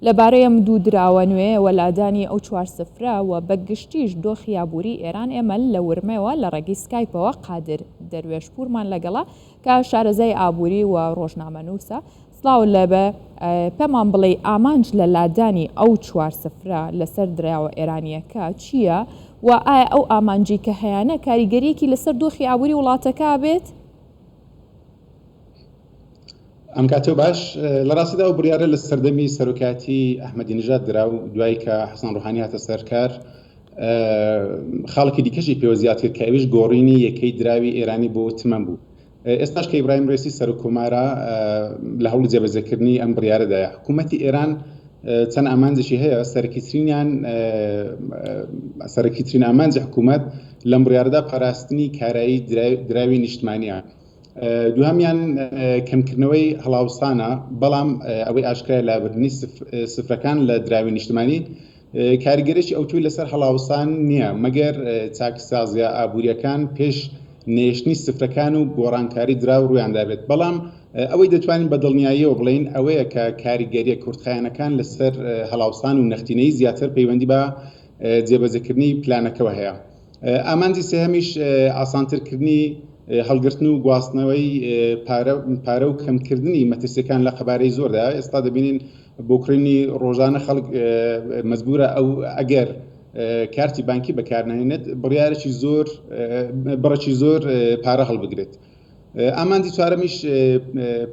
لەبارەی ئەم دوو دراوە نوێیەوە لادانی ئەو چوار سفرە و بە گشتیش دۆخی ئابووری ئێران ئێمە لە ورمێوە لە ڕێگەی سکایپەوە قادر دەروێشپوورمان لەگەڵە کە شارەزای ئابووری و ڕۆژنامەنووسە. سڵاو لێبێ پێمان بڵێی ئامانج لە لادانی ئەو چوار سفرە لەسەر دراوە ئێرانییەکە چییە و ئایا ئەو ئامانجەی کە هەیانە کاریگەرییەکی لەسەر دۆخی ئابووری وڵاتەکە بێت؟ ئەم کاتەو باش. لە ڕاستیدا ئەو بڕیارە لە سەردەمی سەرۆکایەتی ئەحمەدی نژاد درا و دوای کە حەسەن ڕۆحانی هاتە سەر کار خاڵێکی دیکەشی پێوە زیاد کرد کە ئەویش گۆڕینی یەکەی دراوی ئێرانی بۆ تمەن بوو. ئێستاش کە ئیبراهیم ڕەئیسی سەرۆک کۆمارە لە هەوڵی جێبەجێکردنی ئەم بڕیارەدایە. حکوومەتی ئێران چەند ئامانجێکی هەیە، سەرەکیترینیان سەرەکیترین ئامانجی حکوومەت لەم بڕیارەدا پاراستنی کارایی دراوی نیشتمانییە. دووهەمیان کەمکردنەوەی هەڵاوسانە، بەڵام ئەوەی ئاشکرایە لابردنی سفرەکان لە دراوی نیشتمانی کاریگەریی ئەوتۆی لەسەر هەڵاوسان نییە، مەگەر چاکسازییە ئابوورییەکان پێش نەهێشتنی سفرەکان و گۆڕانکاری دراو ڕوویاندابێت. بەڵام ئەوەی دەتوانین بە دڵنیاییەوە بڵێین ئەوەیە کە کاریگەرییە کورتخایەنەکان لەسەر هەڵاوسان و نەختینەیی زیاتر پەیوەندی بە جێبەجێکردنی پلانەکەوە هەیە. ئامانجی سێهەمیش ئاسانترکردنی هەڵگرتن و گواستنەوەی پارە و کەمکردنی مەترسیەکان لە قەبارەی زۆردا. ئێستا دەبینین بۆ کڕینی ڕۆژانە خەڵک مەجبورە ئەو ئەگەر کارتی بانکی بەکارنەهێنێت بڕیارێکی زۆر بڕێکی زۆر پارە هەڵبگرێت. ئامانجی چوارەمیش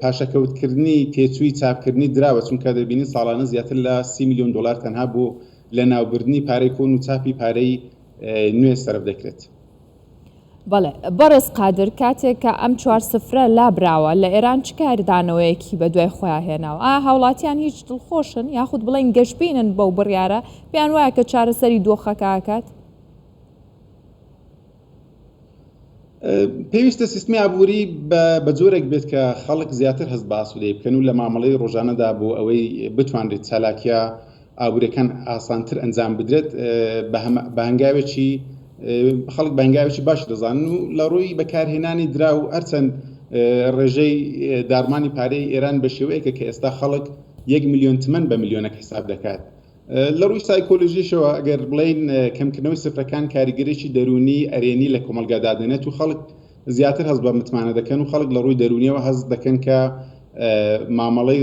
پاشەکەوتکردنی تێچووی چاپکردنی دراوە، چونکە دەبینین ساڵانە زیاتر لە 30 میلیۆن دۆلار تەنها بۆ لەناوبردنی پارەی کۆن و چاپی پارەی نوێ سەرف دەکرێت. بەڵێ بەڕێز قادر کاتێک کە ئەم چوار سفرە لابراوە لە ئێران چ کاردانەوەیەکی بە دوای خۆیان هێناوە؟ ئایا هاوڵاتیان هیچ دڵخۆشن یاخود بڵێین گەشبینن بەو بڕیارە پێیان وایە کە چارەسەری دۆخەکە ئەکات؟ پێویستە سیستمی ئابووری بە جۆرێک بێت کە خەڵک زیاتر هەست بە ئاسوودەیی بکەن و لە مامەڵەی ڕۆژانەدا بۆ ئەوەی بتوانرێت چالاکیە ئابووریەکان ئاسانتر ئەنجام بدرێت بە هەنگاوێکی خەڵک بە هەنگاوێکی باش دەزانن و لە ڕووی بەکارهێنانی دراو هەرچەند ڕێژەی داڕمانی پارەی ئێران بە شێوەیەکە کە ئێستا خەڵک یەک ملیۆن تمەن بە ملیۆنێک حساب دەکات. لە ڕووی سایکۆلۆژیشەوە ئەگەر بڵێین کەمکردنەوەی سفرەکان کاریگەریی دەروونی ئەرێنی لە کۆمەڵگا دادەنێت و خەڵک زیاتر هەست بە متمانە دەکەن و خەڵک لە ڕووی دەروونیەوە هەست دەکەن کە مامەڵەی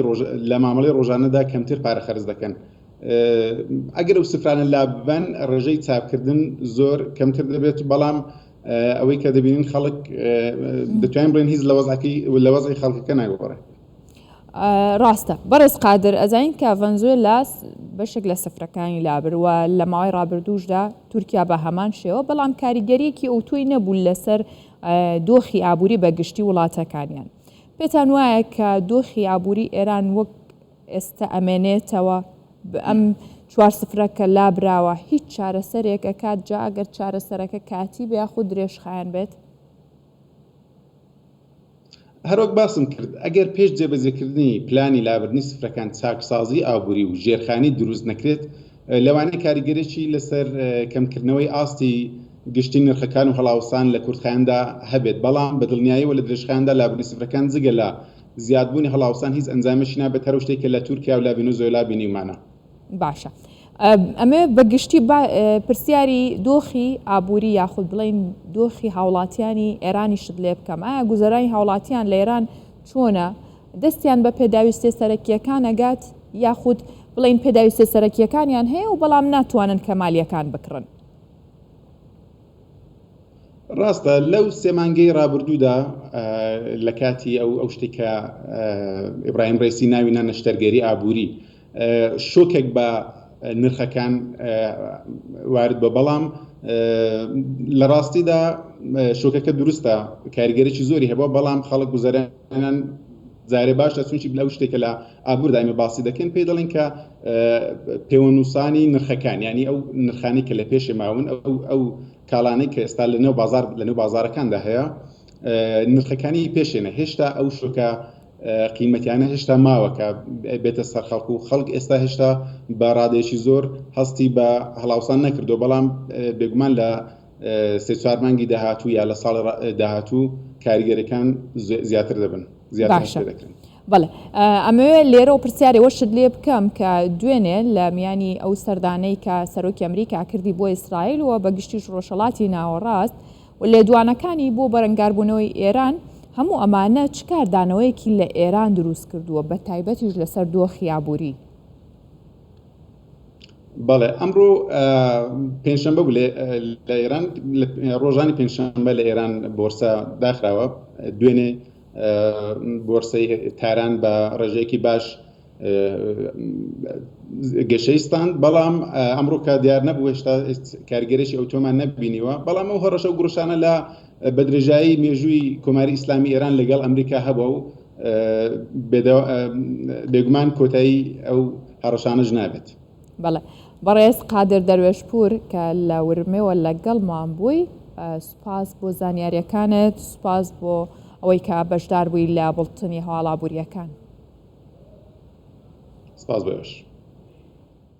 لە مامەڵەی ڕۆژانەدا کەمتر پارە خەرج دەکەن. ئەگەر ئەو سفرانە لاببەن ڕێژەی چاپکردن زۆر کەمتر دەبێت، بەڵام ئەوەی کە دەبینین خەڵک دەتوانین بڵێن هیچ لە وەزعەکەی لە وەزعی خەڵکەکە ناگۆڕێت. ڕاستە بەڕێز قادر ئەزانین کە ڤەنزوێلا بەشێک لە سفرەکانی لابرد و لە ماوەی ڕابردووشدا تورکیا بە هەمان شێوە بەڵام کاریگەریەکی ئەوتۆی نەبوو لەسەر دۆخی ئابووری بە گشتی وڵاتەکانیان پێتان وایە کە دۆخی ئابووری ئێران وەک ئێستا ئەمێنێتەوە ئەم چوار سفرە کە لابراوە هیچ چارەسەرێک ئەکات جا ئەگەر چارەسەرەکە کاتی بێ یاخود درێژخایەن بێت؟ هەروەک باسم کرد، ئەگەر پێش جێبەجێکردنی پلانی لابردنی سفرەکان چاکسازیی ئابووری و ژێرخانی دروست نەکرێت، لەوانەیە کاریگەریی لەسەر کەمکردنەوەی ئاستی گشتی نرخەکان و هەڵاوسان لە کورتخایەندا هەبێت، بەڵام بە دڵنیاییەوە لە درێژخایەندا لابردنی سفرەکان جگە لە زیادبوونی هەڵاوسان هیچ ئەنجامێکی نابێت، هەر ئەو شتەی کە لە تورکیا و لە ڤینوزۆیلا بینیومانە. باشە ئەمەوێت بە گشتی پرسیاری دۆخی ئابووری یاخود بڵێین دۆخی هاوڵاتیانی ئێرانیشت لێ بکەم ئایا گوزەرانی هاوڵاتیان لە ئێران چۆنە دەستیان بە پێداویستیە سەرەکیەکان ئەگات یاخود بڵێین پێداویستیە سەرەکیەکانیان هەیە و بەڵام ناتوانن کەمالیەکان بکڕن؟ ڕاستە لەو سێ مانگەی ڕابردوودا لە کاتی ئەو ئەو شتێک کە ئیبراهیم ڕەئیسی ناوی نا نەشتەرگەری ئابووری شۆکێک بە نرخەکان وارد بە بەڵام لە ڕاستیدا شۆکەکە دروستە کاریگەرێکی زۆری هەبووە بەڵام خەڵک گوزەرانیان جارێ باشە چونکی لەو شتێکە لە ئابووردا ئێمە باسی دەکەین پێی دەڵێن کە پێوەنووسانی نرخەکان یعنی ئەو نرخانی کە لە پێشێ ماون ئەو ئەو کاڵانەی کە ئێستا لە نێو بازار لە نێو بازارەکاندا هەیە نرخەکانی پێشێنە هێشتا ئەو شۆکە قیمەتیانە هێشتا ماوە کە بێتە سەر خەڵک و خەڵک ئێستا هێشتا بە ڕادەیەکی زۆر هەستی بە هەڵاوسان نەکردو بەڵام بێگومان لە سێ چوار مانگی داهاتوو یا لە ساڵی داهاتوو کاریگەریەکان زیاتر دەبن زیاتر باشە دەکرن. بەڵێ ئەمەوێ لێرەوە پرسیارێ وەشت لێ بکەم کە دوێنێ لە میانی ئەو سەردانەی کە سەرۆکی ئەمریکا کردی بۆ ئیسرائیل و بە گشتیش ڕۆژهەڵاتی ناوەڕاست و لێدوانەکانی بۆ بەرەنگاربوونەوەی ئێران هەموو ئەمانە چ کاردانەوەیەکی لە ئێران دروست کردووە بە تایبەتیش لەسەر دۆخی ئابووری؟ بەڵێ ئەمڕۆ پێنجشەمبە بوو لە ئێران ڕۆژانی پێنجشەمبە لە ئێران بۆرسە داخراوە دوێنێ بۆرسەی تاران بە ڕێژەیەکی باش گەشەی ستاند بەڵام ئەمڕۆ کە دیار نەبوو هێشتا کاریگەرێکی ئەوتۆمان نەبینیوە بەڵام ئەو هەڕەشە و گوڕشانە لە بە درێژایی مێژووی کۆماری ئیسلامی ئێران لەگەڵ ئەمریکا هەبووە و بێگومان کۆتایی ئەو هەڕەشانەش نابێت. بەڵێ بەڕێز قادر دەروێشپوور کە لە ورمێوە لەگەڵمان بووی سوپاس بۆ زانیاریەکانت سوپاس بۆ ئەوەی کە بەشدار بووی لە بوڵتنی هەواڵ ئابووریەکان. سپاس بۆ ئێوەش.